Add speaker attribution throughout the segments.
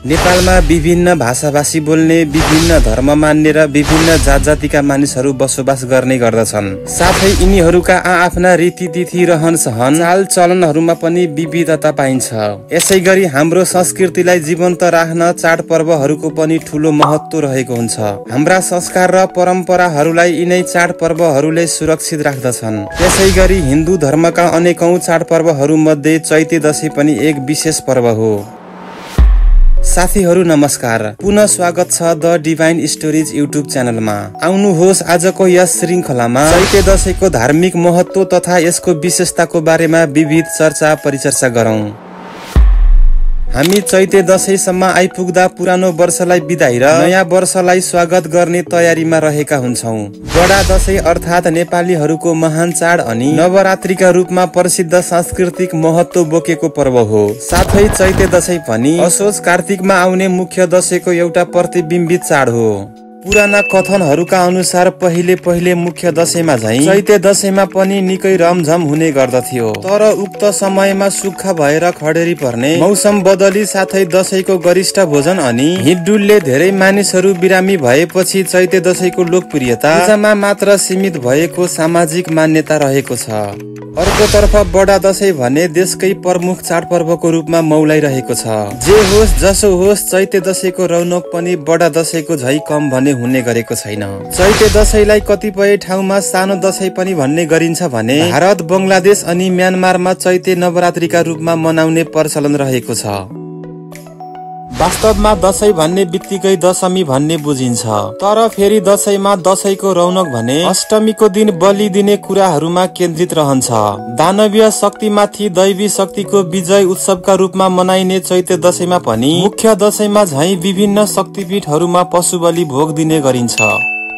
Speaker 1: नेपालमा विभिन्न भाषाभाषी बोल्ने, विभिन्न धर्म मान्ने र विभिन्न जात जातिका मानिसहरू बसोबास गर्ने गर्दछन्। साथै यिनीहरूका आफ्ना रीतिथिति, रहन सहन, चाल चलनहरूमा पनि विविधता पाइन्छ। यसैगरी हाम्रो संस्कृतिलाई जीवन्त राख्न चाडपर्वहरूको पनि ठूलो महत्त्व रहेको हुन्छ। हाम्रा संस्कार र परम्पराहरूलाई यिनै चाडपर्वहरूले सुरक्षित राख्दछन्। यसैगरी हिन्दू धर्मका अनेकौं चाडपर्वहरू मध्ये चैते दशैं पनि एक विशेष पर्व हो। साथीहरू नमस्कार, पुनः स्वागत छ द डिभाइन स्टोरीज युट्युब च्यानलमा। आउनुहोस् आजको यस श्रृङ्खलामा चैते दशैंको धार्मिक महत्त्व तथा यसको विशेषताको बारेमा विविध चर्चा परिचर्चा गरौं। हामी चैते दशैंसम्म आइपुग्दा पुरानो वर्षलाई बिदाई र नयाँ वर्षलाई स्वागत गर्ने तयारीमा रहेका हुन्छौं। बडा दशैं अर्थात नेपालीहरूको महान चाड अनि नवरात्रिका रूपमा प्रसिद्ध सांस्कृतिक महत्त्व बोकेको पर्व हो। साथै चैते दशैं पनि असोज कार्तिकमा आउने मुख्य दशैंको एउटा प्रतिबिम्बित चाड हो। पुराना कथनहरूका अनुसार पहिले मुख्य दशैंमा झैं चैते दशैंमा पनि निकै रमझम हुने गर्दथ्यो। तर उक्त समयमा सुक्खा भएर खडेरी पर्ने, मौसम बदली साथै दशैंको गरिष्ठ भोजन अनि हिँडडुलले धेरै मानिसहरू बिरामी भएपछि चैते दशैंको लोकप्रियता पूजामा मात्र सीमित भएको सामाजिक मान्यता रहेको छ। अर्कोतर्फ बडा दशैं भने देशकै प्रमुख चाडपर्वको रूपमा मौलाइरहेको छ। जे होस् जसो होस्, चैते दशैंको रौनक पनि बडा दशैंको झै कम भने हुने गरेको छैन। चैते दशैंलाई कतिपय ठाउँमा सानो दशैं पनि भन्ने गरिन्छ भने भारत, बंगलादेश अनि म्यानमारमा चैते नवरात्रिका रूपमा मनाउने प्रचलन रहेको छ। वास्तवमा दशैं भन्ने बित्तिकै दशमी भन्ने बुझिन्छ। तर फेरि दशैंमा दशैंको रौनक भने अष्टमीको दिन बलि दिने कुराहरूमा केन्द्रित रहन्छ। दानवीय शक्तिमाथि दैवी शक्तिको विजय उत्सवका रूपमा मनाइने चैते दशैंमा पनि मुख्य दशैंमा झैं विभिन्न शक्तिपीठहरूमा पशु बलि भोग दिने गरिन्छ।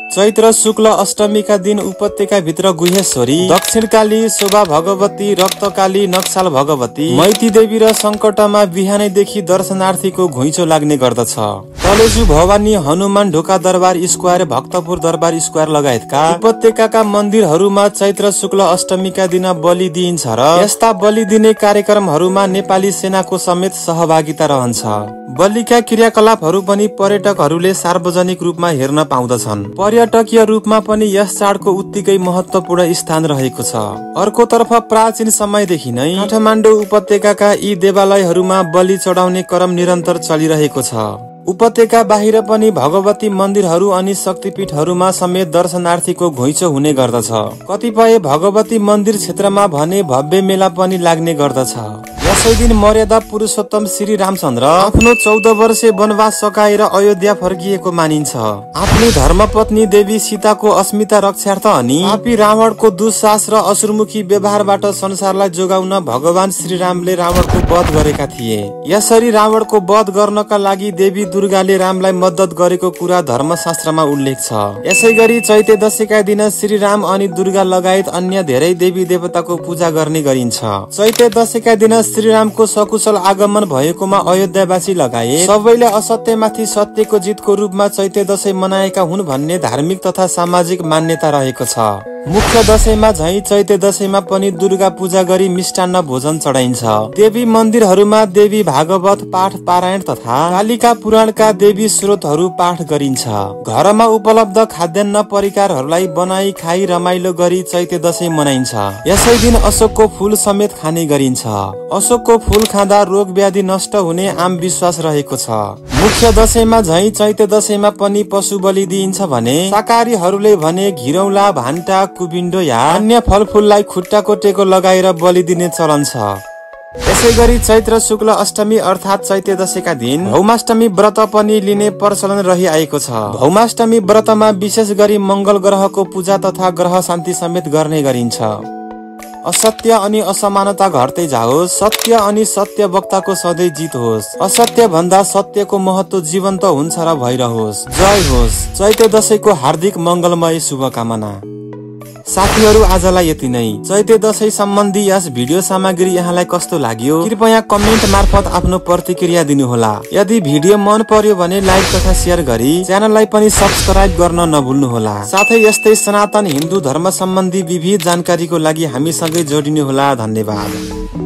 Speaker 1: चैत्र शुक्ल अष्टमीका दिन उपत्यकाभित्र गुहेश्वरी, दक्षिणकाली, शोभा भगवती, रक्तकाली, नक्साल भगवती, मैती देवी र संकटमा बिहानैदेखि दर्शनार्थीको घुइँचो लाग्ने गर्दछ। तलेजु भवानी, हनुमान ढोका दरबार स्क्वायर, भक्तपुर दरबार स्क्वायर लगायतका उपत्यकाका मन्दिरहरूमा चैत्र शुक्ल अष्टमीका दिन बलि दिइन्छ र यस्ता बलि दिने कार्यक्रमहरूमा नेपाली सेनाको समेत सहभागिता रहन्छ। बलिका क्रियाकलापहरू पनि पर्यटकहरूले सार्वजनिक रूपमा हेर्न पाउँदछन्। पर्यटकीय रूपमा पनि यस चाडको उत्तिकै महत्वपूर्ण स्थान रहेको छ। अर्कोतर्फ प्राचीन समयदेखि नै काठमाडौँ उपत्यकाका यी देवालयहरूमा बलि चढाउने क्रम निरन्तर चलिरहेको छ। उपत्यका बाहिर पनि भगवती मन्दिरहरू अनि शक्तिपीठहरूमा समेत दर्शनार्थीको घुइँचो हुने गर्दछ। कतिपय भगवती मन्दिर क्षेत्रमा भने भव्य मेला पनि लाग्ने गर्दछ। यसै दिन मर्यादा पुरुषोत्तम श्री रामचन्द्र आफ्नो 14 वर्षे वनवास सकाएर अयोध्या फर्किएको मानिन्छ। आफ्नो धर्मपत्नी देवी सीताको अस्मिता रक्षार्थ अनि पापी रावणको दुस्साहस र असुरमुखी व्यवहारबाट संसारलाई जोगाउन भगवान श्री रामले रावणको वध गरेका थिए। यसरी रावणको वध गर्नका लागि देवी दुर्गाले रामलाई मद्दत गरेको कुरा धर्मशास्त्रमा उल्लेख छ। यसैगरी चैते दशैंका दिन श्री राम अनि दुर्गा लगायत अन्य धेरै देवी देवताको पूजा गर्ने गरिन्छ। चैते दशैंका दिन श्री रामको सकुशल आगमन भएकोमा अयोध्यावासी लगाए सबैले असत्यमाथि सत्यको जितको रूपमा चैते दशैं मनाएका हुन् भन्ने धार्मिक तथा सामाजिक मान्यता रहेको छ। मुख्य दशैंमा झैं चैते दशैंमा पनि दुर्गा पूजा गरी मिष्टान्न भोजन चढाइन्छ। देवी मन्दिरहरूमा देवी भागवत पाठ पारायण तथा कालिका पुराणका देवी स्रोतहरू पाठ गरिन्छ। घरमा उपलब्ध खाद्यान्न परिकारहरूलाई बनाई खाई रमाइलो गरी चैते दशैं मनाइन्छ। यसै दिन अशोकको फूल समेत खाने गरिन्छ। अशोकको फूल खाँदा रोग व्याधि नष्ट हुने आम विश्वास रहेको छ। मुख्य दशैंमा झैं चैते दशैंमा पनि पशु बलि दिइन्छ भने शाकाहारीहरूले भने घिरौला, भान्टा, कुबिन्डो या अन्य फलफूललाई खुट्टाको टेको लगाएर बलि दिने चलन छ। यसैगरी चैत्र शुक्ल अष्टमी अर्थात चैते दशैंका दिन भौमाष्टमी व्रत पनि लिने प्रचलन रहिआएको छ। भौमाष्टमी व्रतमा विशेष गरी मंगल ग्रहको पूजा तथा ग्रह शान्ति समेत गर्ने गरिन्छ। असत्य अनि असमानता घट्दै जाओस्, सत्य अनि सत्य वक्ताको सधैँ जित होस्, असत्य भन्दा सत्यको महत्व जीवन्त हुन्छ र भइरहोस्। जय होस्। चैते दशैंको हार्दिक मंगलमय शुभकामना। साथीहरू आजलाई यति नै। चैते दशैं सम्बन्धी यस भिडियो सामग्री यहाँलाई कस्तो लाग्यो कृपया कमेन्ट मार्फत आफ्नो प्रतिक्रिया दिनुहोला। यदि भिडियो मन पर्यो भने लाइक तथा शेयर गरी च्यानललाई पनि सब्स्क्राइब गर्न नभुल्नुहोला। साथै यस्तै सनातन हिन्दू धर्म सम्बन्धी विविध जानकारीको लागि हामीसँगै जोडिनुहोला। धन्यवाद।